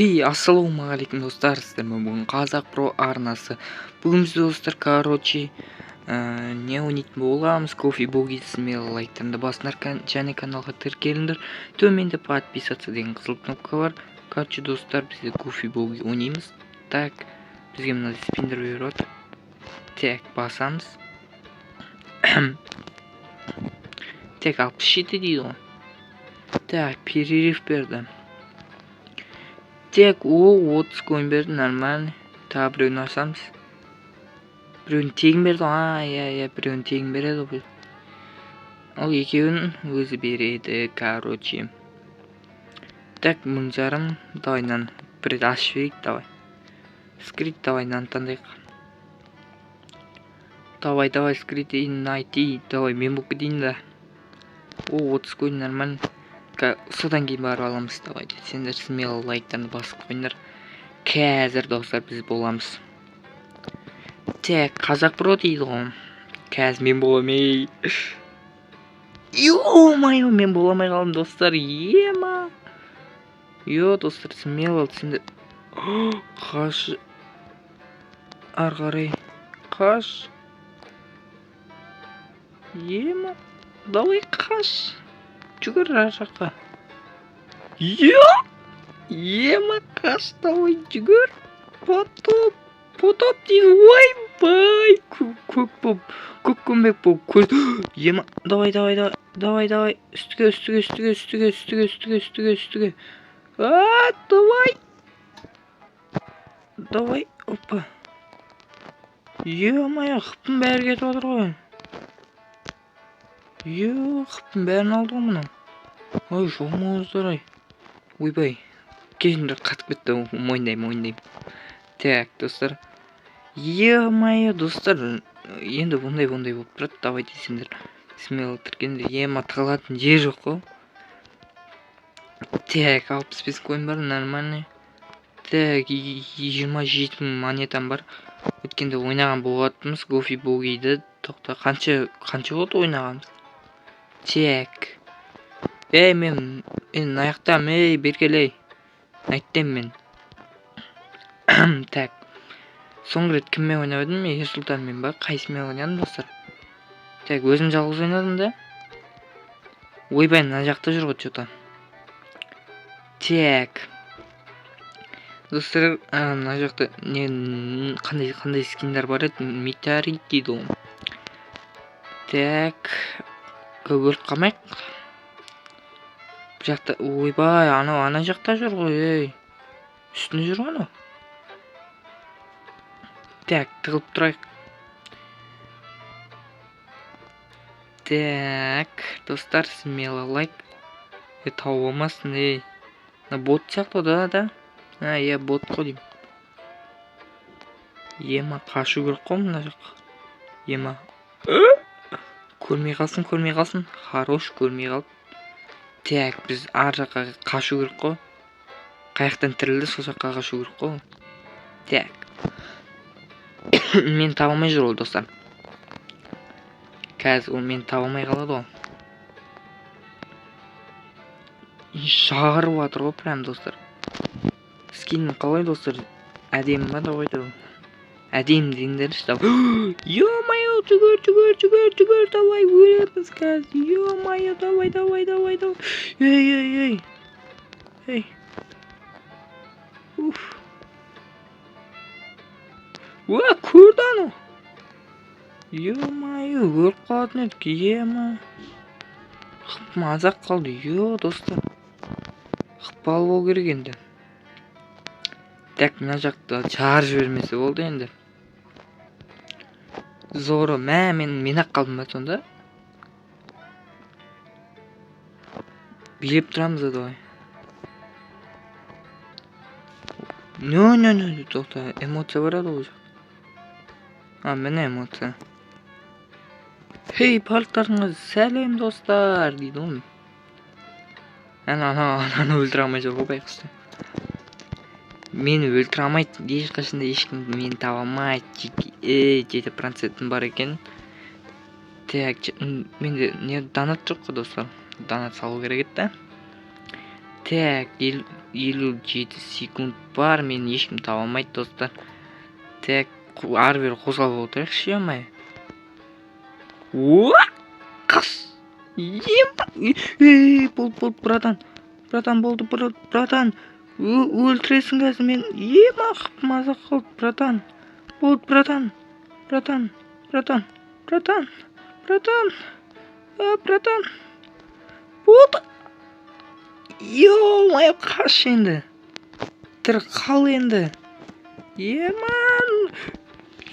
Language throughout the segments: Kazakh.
Хей, ассалаумағалейкум достар, сіздермен бүгін Қазақ Про арнасы. Бүгін біз достар, короче, не ойнайтын боламыз? Кофе Боги. Смело лайктарыңды басыңдар және каналға тіркеліңдер. Төменде подписаться деген қызыл кнопка бар. Короче, достар, бізде Кофе Боги ойнаймыз. Так, бізге мына спиндер беріп жатыр. Так, басамыз. Так, 67 дейді ғой. Так, перерыв берді. Так, о, 30 коин берді, нормально. Тағы біреуін ашамыз. Біреуін тегін берді ғой. А, иә, иә, біреуін тегін береді ғой. Ол екеуін өзі береді, короче. Так, 1500. Давай мынаны бір рет ашып жіберейік, давай. Скрит, давай мынаны таңдайық. Давай, давай, скрит и найти. Давай, мен болып кетейін да. О, 30 коин нормально. Содан кейін барып аламыз, давайте. Сендер смело лайктарыңды басып қойыңдар. Қазір, достар, біз боламыз. Так, Қазақ Про дейді ғой. Қазір мен боламын, ей. Ё-моё, мен бола алмай қалдым, достар. Ема. Ё, достар, смело сендер. Қаш. Ары қарай. Қаш. Ема. Давай қаш. Жүгір ар жаққа. Ё! Ема, қаш, давай жүгір. Потоп, потоп дейді. Ойбай, көк болып, көк көмбек болып көз. Ема, давай, давай, давай, давай, давай. Үстіге, үстіге, үстіге, үстіге, үстіге, үстіге, үстіге, үстіге. А, давай. Давай, опа. Ё-моё, хптың бәрі кетіп жатыр ғой. Ё, хптың бәрін алды ғой мынау. Ой, жолмаңыздар ай. Ойбай, кешіріңдер, қатып кетті, мойындаймын, мойындаймын. Так, достар. Ё-моё, достар, енді бұндай болып тұрады. Давайте сендер смело тіркеліңдер. Ема, тығылатын жер жоқ қой. Так, 65 коин бар, нормальный. Так, 27 000 монетам бар. Өткенде ойнаған болатынбыз Гофи Богиді. Тоқта, қанша болды ойнағанымыз? Так. Ей, мен мына жақтамын, ей, бері кел, ей. Айттым мен. Так. Соңғы рет кіммен ойнап едім? Ерсұлтанмен ба? Қайсымен ойнадым, достар? Так, өзім жалғыз ойнадым да. Ойбай, мына жақта жүр ғой чё-то. Так. Достар, мына жақта не қандай скиндар бар еді? Метеорит дейді ғой. Так. Көп өліп қалмайық. Бұл жақта, ойбай, анау ана жақта жүр ғой, ей. Үстінде жүр ғой анау. Так, тығылып тұрайық. Так, достар, смело лайк. Е, тауып алмасын, ей. Мына бот сияқты да, да? А, иә, бот қой деймін. Ема, қашу керек қой мына жаққа. Ема. Көрмей қалсын, көрмей қалсын. Хорош, көрмей қалды. Так, біз ар жаққа қашу керек қой. Қай жақтан тірілді, сол жаққа қашу керек қой. Так. Мен таба алмай жүр ол, достар. Қазір ол мені таба алмай қалады ғой. Жарып жатыр ғой прям, достар. Скин қалай, достар? Әдемі ма, давайте. Әдемі деңдерші, давай. Ё-моё, жүгір, жүгір, жүгір, жүгір, давай, өлеміз қазір. Ё-моё, давай, давай, давай, давай. Ей, ей, ей. Ей. Уф. Уа, көрді анау. Ё-моё, өліп қалатын едік, ема. Хп аз-ақ қалды, ё, достар. Хп алу керек енді. Так, мына жақта жарып жібермесе болды енді. Зоро, мә, мен ақ қалдым ба сонда? Билеп тұрамыз да, давай. Нө, нө, нө, тоқта, эмоция барады ғой. А, міне эмоция. Хей, барлықтарыңа сәлем, достар, дейді ғой. Ана, ана, ананы өлтіре алмай жүр ғой байғұс. Мені өлтіре алмайды, ешқашан да ешкім мені таба алмайды. Ей, 7%-ім бар екен. Так, менде не донат жоқ қой, достар. Донат салу керек еді да. Так, 57 секунд бар, мені ешкім таба алмайды, достар. Так, ары бері қозғалып отырайықшы, ё-моё. О, қас. Ема. Ей, болды, болды, братан. Братан, болды, братан. Өлтіресің қазір мен. Ема, маза қылды, братан. Болды, братан. Братан, братан, братан, братан. А, братан. Болды. Ё-моё, қаш енді. Тірі қал енді. Еман.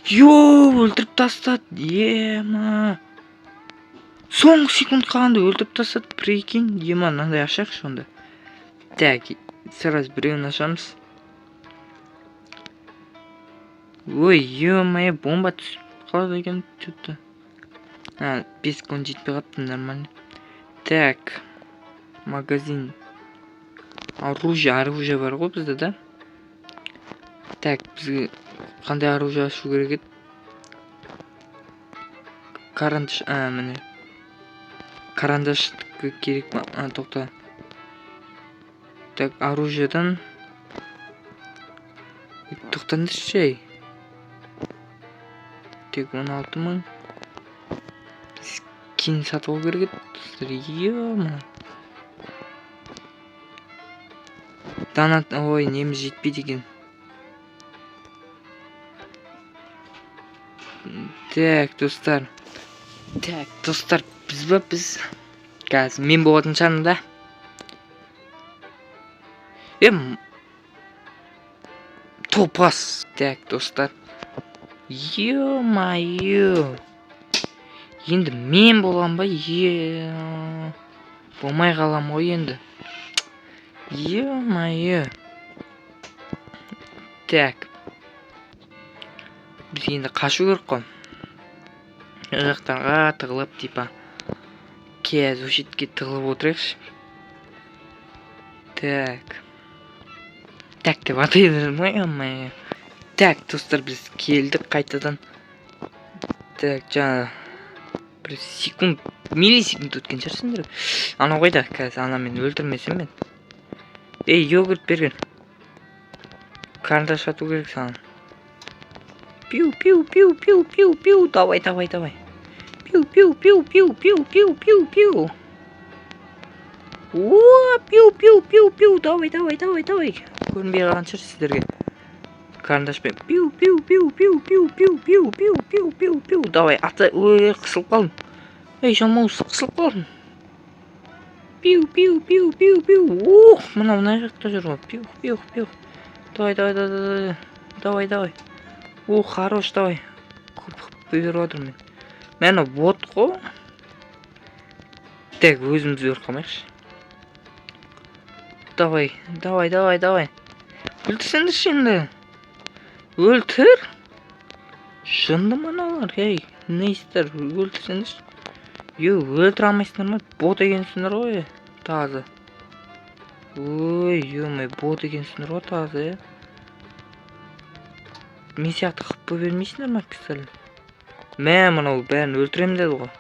Йо, өлтіріп тастады. Ема. Соңғы секунд қалғанда өлтіріп тастады. Прикинь, ема, мынандай ашайықшы онда. Так, сразу біреуін ашамыз. Ой, ё-моё, бомба түсіп қалады екен, чё-то. А, 5 секунд жетпей қалыпты, нормально. Так, магазин. Оружие, оружие бар ғой бізде, да? Так, бізге қандай оружие ашу керек еді? Карандаш, а, міне. Карандаш керек ма? А, тоқта. Так, оружиедан. Тоқтаңдаршы, ей. Тек 16 мың. Скин сатып алу керек еді, достар. Ё-моё. Донат, ой, неміз жетпейді екен. Так, достар. Так, достар, біз ба, біз? Қазір мен болатын шығармын да. Топас. Так, достар. Ё-моё. Енді мен болам ба? Е, болмай қалам ғой енді. Ё-моё. Так. Біз енді қашу керек қой. Мына жақтарға тығылып, типа. Қазір осы жерге тығылып отырайықшы. Так. Так деп атай беремін ғой, ё-моё. Так, достар, біз келдік қайтадан. Так, жаңа бір секунд, миллисекунд өткен шығар сендер. Анау қайда? Қазір ана мені өлтірмесем мен. Ей, йогурт берген. Карандаш ату керек саған. Пиу, пиу, пиу, пиу, пиу, пиу. Давай, давай, давай. Пиу, пиу, пиу, пиу, пиу, пиу, пиу, пиу. О, пиу, пиу, пиу, пиу. Давай, давай, давай, давай. Көрінбей қалған шығар сіздерге. Карандашпен пиу, пиу, пиу, пиу, пиу, пиу, пиу, пиу, пиу, пиу, пиу. Давай, ата, ой, қысылып қалдым. Ей, жамауыз, қысылып қалдым. Пиу, пиу, пиу, пиу, пиу. Ох, мынау мына жақта жүр ғой. Пиу, пиу, пиу. Давай, давай, давай, давай, давай, давай. О, хорош, давай. Көп беріп жатырмын мен. Мә, анау бот қой. Так, өзіміз өліп қалмайықшы. Давай, давай, давай, давай. Өлтірсеңдерші енді. Өлтір. Жынды мыналар, ей, не істер, өлтірсеңдерші. Е, өлтіре алмайсыңдар ма? Бот екенсіңдер ғой, таза. Ой, ё-моё, бот екенсіңдер ғой, таза, е. Мен сияқты қып бермейсіңдер ма, кісілер? Мә, мынау бәрін өлтірем деді ғой.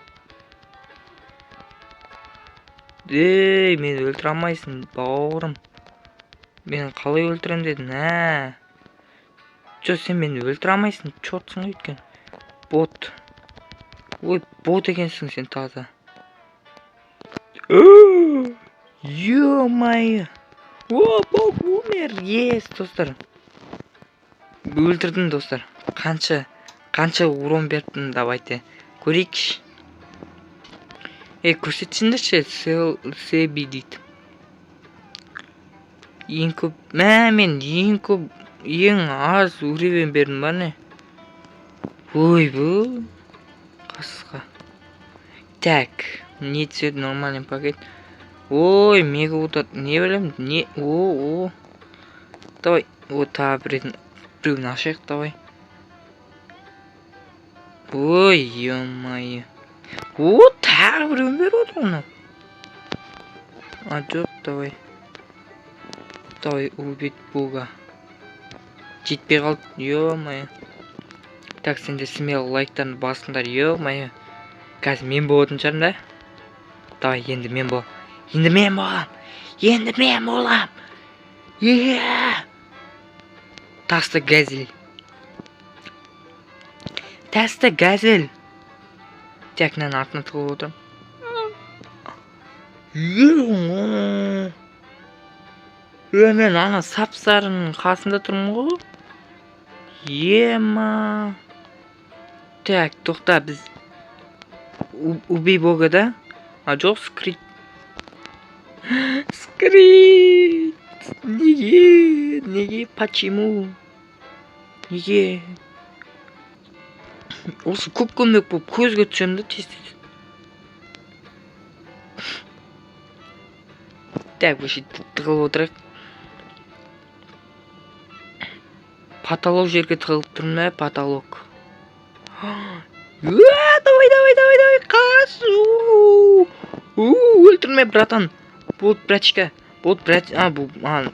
Ей, мені өлтіре алмайсың, бауырым. Мені қалай өлтірем дедің, ә? Жо, сен мені өлтіре алмайсың, чотсың ғой өйткені. Бот. Ой, бот екенсің сен таза. Ё-моё. О, бог умер. Ес, достар. Өлтірдім, достар. Қанша урон беріппін, давайте. Көрейікші. Ей, көрсетсеңдерші, Себи дейді. Ең көп, мә, мен ең көп, ең аз уровень бердім ба не? Ой, бұл қасқа. Так, не түседі нормальный пакет. Ой, мега удар, не білемін, не, о, о. Давай, о, тағы біреуін ашайық, давай. Ой, ё-моё. О, тағы біреуін беріп отыр оны. А, жоқ, давай. Давай, убить бога. Жетпей қалды, ё-моё. Так, сендер смело лайктарын басыңдар, ё-моё. Қазір мен болатын шығармын да? Давай, енді мен бол. Енді мен болам. Енді мен болам. Е! Таста газель. Таста газель. Так, мынаның артына тығылып отырмын. Е, мен ана сап-сарының қасында тұрмын ғой. Ема. Так, тоқта, біз убей бога, да? А, жоқ, скрит. Скрит. Неге? Неге? Почему? Неге? Осы көп көмек болып көзге түсемін да тез-тез. Так, вообще тығылып отырайық. Потолок жерге тығылып тұрмын ба? Потолок. Давай, давай, давай, давай, қаш. Өлтірме, братан. Болды, братишка. Болды, брат. А, бұл маған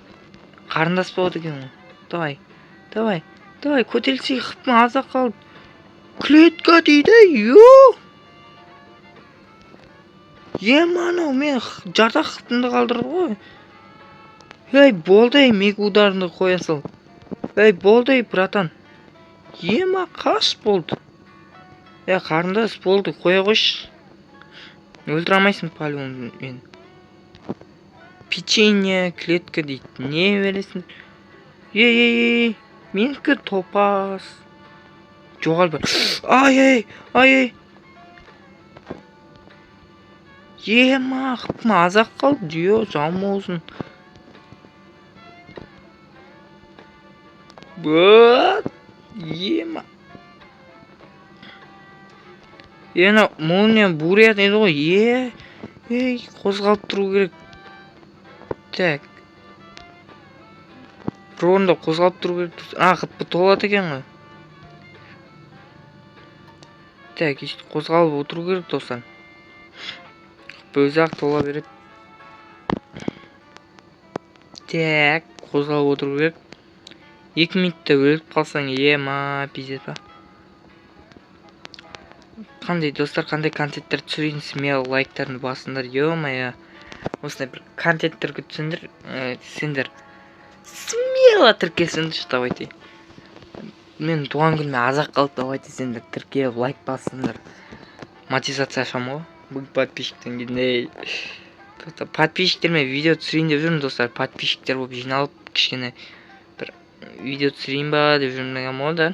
қарындас болады екен ғой. Давай, давай, давай, көтерілсек, хпм аз ақ қалды. Клетка дейді, ё. Ема, анау мен жарты хпмды қалдырды ғой. Ей, болды, ей, мег ударыңды қоя сал. Ей, болды, ей, братан. Ема, қаш болды. Е, қарындас, болды, қоя қойшы. Өлтіре алмайсың по-любому мені. Печенье, клетка дейді. Не бересің? Ей, ей, ей, менікі топас. Жоғал бір. Ай, ай, ай, ай. Ема, хпм аз ақ қалды. Ё, жалмауызын. Быт, ема. Ена, молния бурят еді ғой. Е, ей, қозғалып тұру керек. Так. Бір орында қозғалып тұру керек. А, хп толады екен ғой. Так, өйстіп қозғалып отыру керек, достар. Хп өзі ақ тола береді. Так, қозғалып отыру керек. 2 минутта өліп қалсаң, ема, пиздец па. Қандай достар, қандай контенттер түсірейін, смело лайктарыңды басыңдар, ё-моё. Осындай бір контенттер күтсеңдер, сендер смело тіркелсеңдерші, давайте. Мен туған күніме аз ақ қалды, давайте сендер тіркеліп лайк басыңдар. Мотивация ашамын ғой. Мың подписчиктен кейін, ей. Тоқта, подписчиктермен видео түсірейін деп жүрмін, достар. Подписчиктер болып жиналып, кішкене бір видео түсірейін ба деп жүрмін деген ғой да.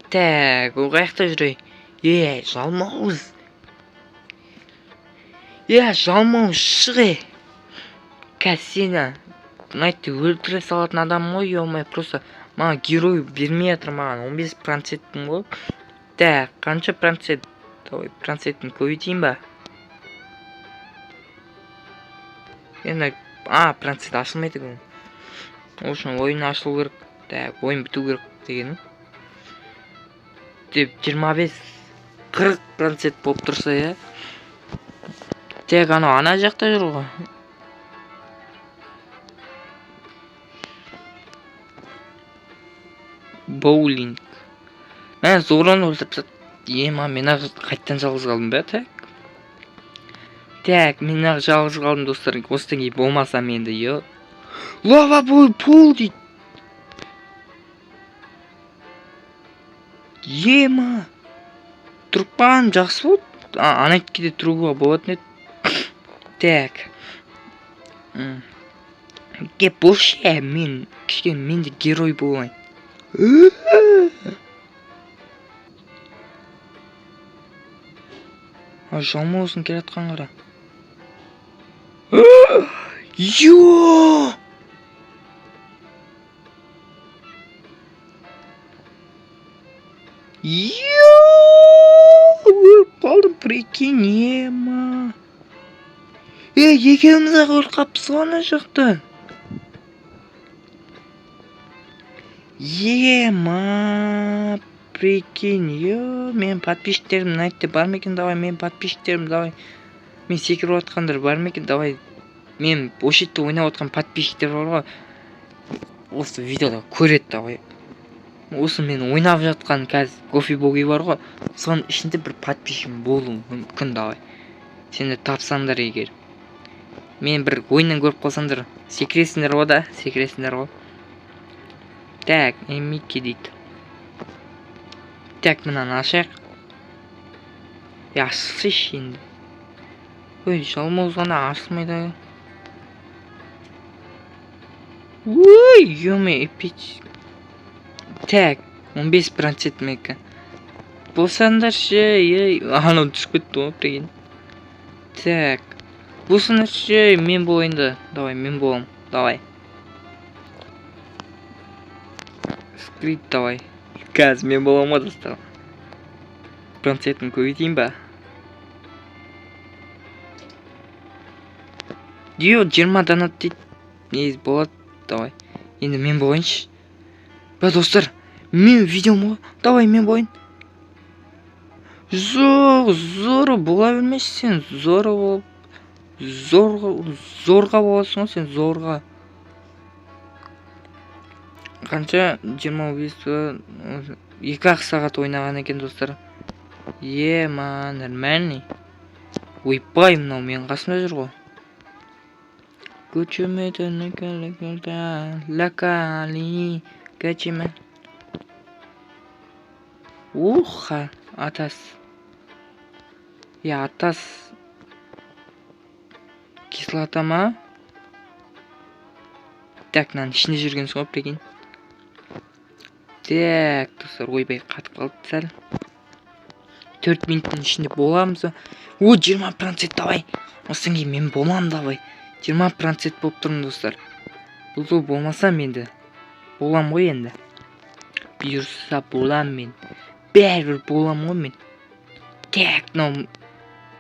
Так, ол қаяқта жүр, ей? Е, жалмауыз. Е, жалмауыз, шық, ей. Қазір сені Найтты өлтіре салатын адам ғой, ё-моё, просто маған герой бермей жатыр, маған он бес процентпін ғой. Так, қанша процент? Давай, процентін көбейтейін ба? Енді, а, процент ашылмайды екен. Ол үшін ойын ашылу керек. Так, ойын біту керек дегенім. Деп жиырма бес, қырық процент болып тұрса, иә. Так, анау ана жақта жүр ғой. Боулинг. Мә, Зораны өлтіріп тастады. Ема, мен ақ қайтадан жалғыз қалдым ба, так? Так, мен ақ жалғыз қалдым, достар. Осыдан кейін болмасам енді, ё. Лава бой пол дейді. Ема. Тұрып қалғаным жақсы болды. А, ана кетке де тұруға болатын еді. Так. Кеп болшы, ә, мен кішкене мен де герой болайын. А, жалмауызың келе жатқан қара. Йо! Йо! Өліп қалдым, прикинь, ема. Ей, екеуміз ақ өліп қалыппыз ғой ана жақта. Ема, прикинь, ё, менің подписчиктерім мына жерде бар ма екен, давай, менің подписчиктерім, давай. Мен секіріп жатқандар бар ма екен, давай. Мен осы жерде ойнап жатқан подписчиктер бар ғой. Осы видеода көреді, давай. Осы мен ойнап жатқан қазір Гофи Боги бар ғой. Соның ішінде бір подписчигім болуы мүмкін, давай. Сендер тапсаңдар егер. Мен бір ойыннан көріп қалсаңдар, секіресіңдер ғой да, секіресіңдер ғой. Так, Микки дейді. Так, мынаны ашайық. Е, ашсайшы енді. Ой, жалмауыз ғана ашылмайды. Ой, ё-моё, эпич. Так, 15% менікі. Болсаңдаршы, ей, анау түсіп кетті ғой, прикинь. Так, болсаңдаршы, мен болайын да. Давай, мен боламын, давай. Скрит, давай. Қазір мен боламын ғой, достар. Процентін көбейтейін ба? Йо, 20 донат дейді. Негізі болады, давай. Енді мен болайыншы. Ба, достар, мен видеом ғой. Давай, мен болайын. Жоқ, зоры бола бермеші сен, зоры болып, зорға боласың ғой сен, зорға. Қанша? 25, екі-ақ сағат ойнаған екен, достар. Ема, нормальный. Ойбай, мынау менің қасымда жүр ғой. Көчеме. Уха, атас. Я, атас. Кислота ма? Так, мынаның ішінде жүрген соң, прикинь. Так, достар, ойбай, қатып қалды сәл. 4 минуттың ішінде боламыз ба? О, 20%, давай. Осыдан кейін мен боламын, давай. 20% болып тұрмын, достар. Бұл жол болмасам енді. Болам ғой енді. Бұйырса болам мен. Бәрібір болам ғой мен. Так, мынау.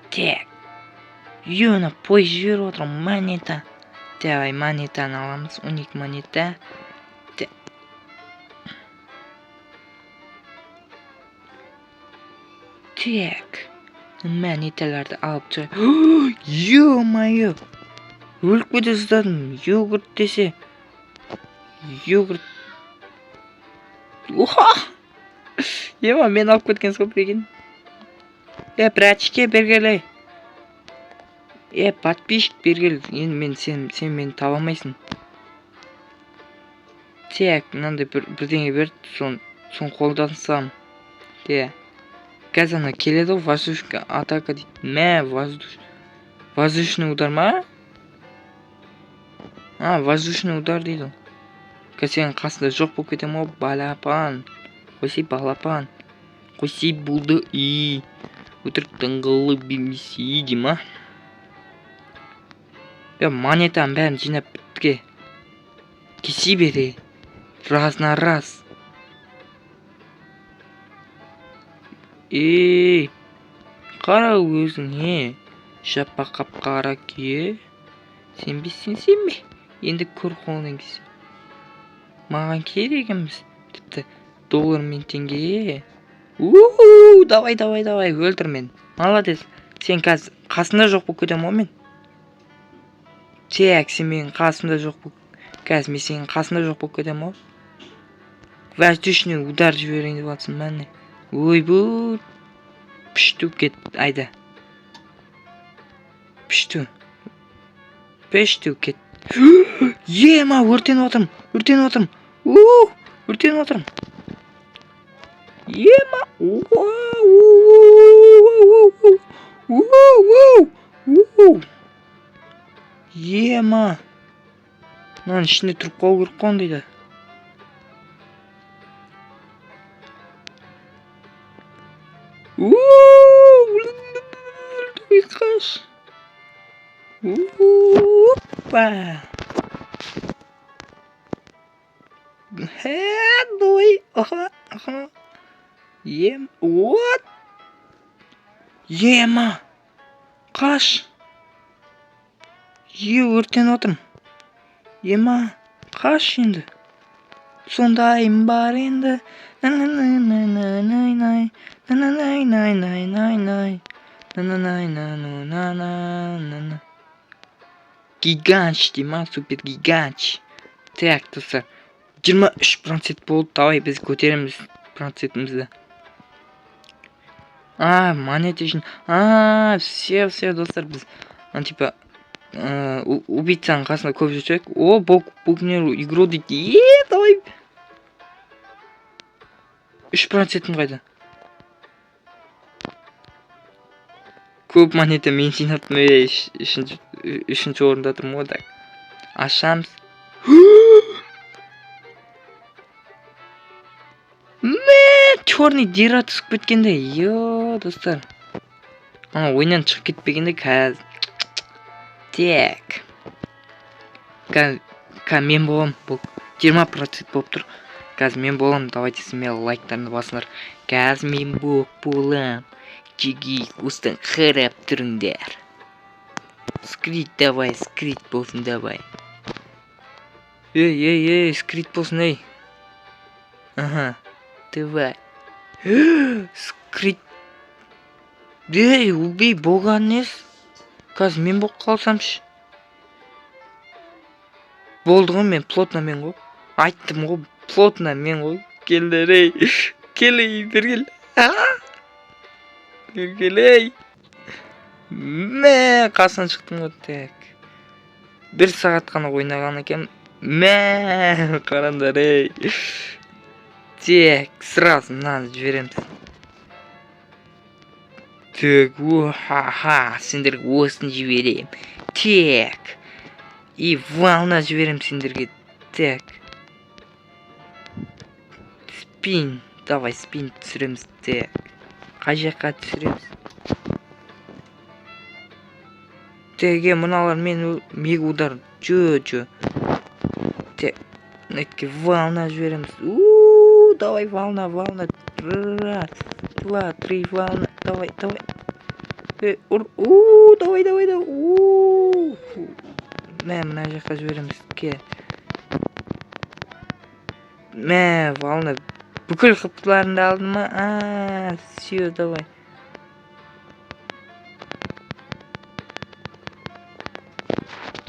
Так. Ё, пойыз жіберіп отыр, монета. Давай, монетаны аламыз. 12 монета. Так. Монеталарды алып шығайық. Ё-моё! Өліп кете жаздадым. Йогурт десе. Йогурт. Оха! Ема, мен алып кеткен соң, прикинь. Е, братишке, бергеле. Е, подписчик, бергел. Енді мен сен мені таба алмайсың. Так, мынандай бірдеңе берді, сон қолдансам. Те. Қазір ана келеді ғой, воздушка атака дейді. Мә, воздушный удар ма? А, воздушный удар дейді. Қазір сенің қасында жоқ болып кетемін ғой, балапан. Қойсай, балапан. Қойсай, болды и. Өтірік дыңғылы бермесе дей ма? Е, монетаның бәрін жинап біттіге. Кесе бере. Раз на раз. Ей, қара өзіңе. Жаппа қап-қара күйе. Сенбесең сенбе. Енді көр қолынан келсе. Маған керек емес. Тіпті доллар мен теңге. У-у-у, давай, давай, давай, өлтір мені. Молодец. Сен қазір қасында жоқ болып кетемін ғой мен. Так, сен менің қасымда жоқ болып, қазір мен сенің қасында жоқ болып кетемін ғой. Воздушный удар жіберейін деп жатсың, міне. Ойбу. Пішту кет, айда. Пішту. Пішту кет. Ема, өртеніп отырмын, өртеніп отырмын. У, өртеніп отырмын. Ема. Ема. Мынаның ішінде тұрып қалу керек қой ондайда. Қаш. Опа. Давай. Аха, аха. Ем, вот. Ема. Қаш. Е, өртеніп отырмын. Ема, қаш енді. Сондайым бар енді. На-на-на-на-на-най-най. На-на-най-най-най-най-най. На-на-най-на-на-на-на-на. Гигант дей ма, супер гигант. Так, достар. 23% болды. Давай біз көтереміз процентімізді. А, монета үшін. А, все, все, достар, біз, типа, Убийцаның қасында көп жүрсек. О, букнер игру дейді. Е, давай. 3%-ім қайда? Көп монета мен жинаптым. Ей, үшінші орында тұрмын ғой. Так. Ашамыз. Мә, черный дыра түсіп кеткенде. Йо, достар. Ана ойыннан шығып кетпегенде қазір. Так. Қазір мен боламын. Бұл 20% болып тұр. Қазір мен боламын. Давайте смело лайктарыңды басыңдар. Қазір мен боқ боламын. Жеги, осыдан қарап тұрыңдар. Скрит давай, скрит болсын давай. Ей, ей, ей, скрит болсын, ей. Ага, давай. Скрит. Ей, убей болған несі? Қазір мен болып қалсамшы. Болды ғой, мен плотно мен ғой. Айттым ғой, плотно мен ғой. Келдер, ей. Кел, ей, бері кел. А? Бері кел, ей. Мә, қасынан шықтым ғой, так. 1 сағат қана ойнаған екен. Мә, қараңдар, ей. Так, сразу мынаны жібереміз. Так, о-ха-ха, сендерге осыны жіберем. Так. И волна жіберем сендерге. Так. Спин. Давай, спин түсіреміз. Так. Қай жаққа түсіреміз? Так, мыналар мен мег удар. Жо, жо. Так. Нетке волна жібереміз. У, давай, волна, волна. Раз, два, три, волна. Давай, давай. Ұр. У, давай, давай, давай. У. Мә, мына жаққа жібереміз. Ке. Мә, волна. Бүкіл қыптыларыңды алдым ма? А, всё, давай.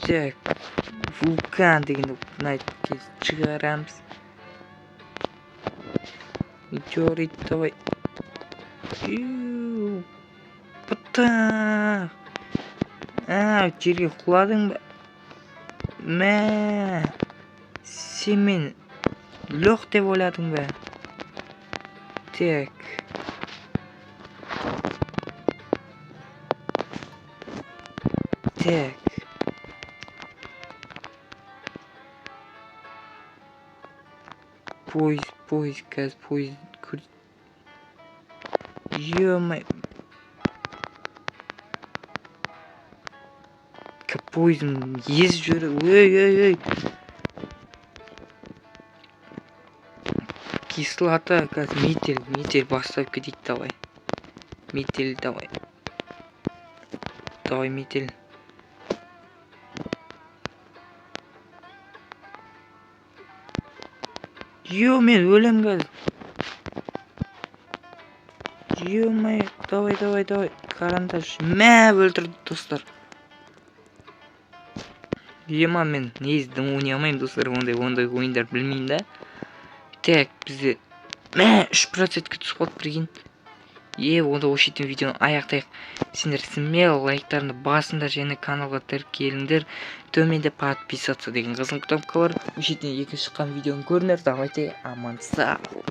Так, вулкан дегенді мына шығарамыз. Метеорит, давай. Ю, Бұтақ. А, жерге құладың ба? Мә, сен мен лох деп ойладың ба? Так. Так. Пойыз, пойыз, қазір пойыз көр. Ё-моё. Пойызым езіп жібереді. Ей, ей, ей. Кислота, қазір метель, метель бастап кетейік, давай. Метель, давай. Давай, метель. Ё, мен өлем қазір. Ё-моё, давай, давай, давай. Карандаш. Мә, өлтірді, достар. Ема, мен негізі дым ойнай алмаймын, достар, ондай ойындар білмеймін да. Так, бізде мә, 3%-ке түсіп қалды, прикинь. Е, онда осы жерден видеоны аяқтайық. Сендер смело лайктарыңды басыңдар және каналға тіркеліңдер. Төменде подписаться деген қызыл кнопка бар. Осы жерден екінші шыққан видеоны көріңдер. Давайте, аман сау.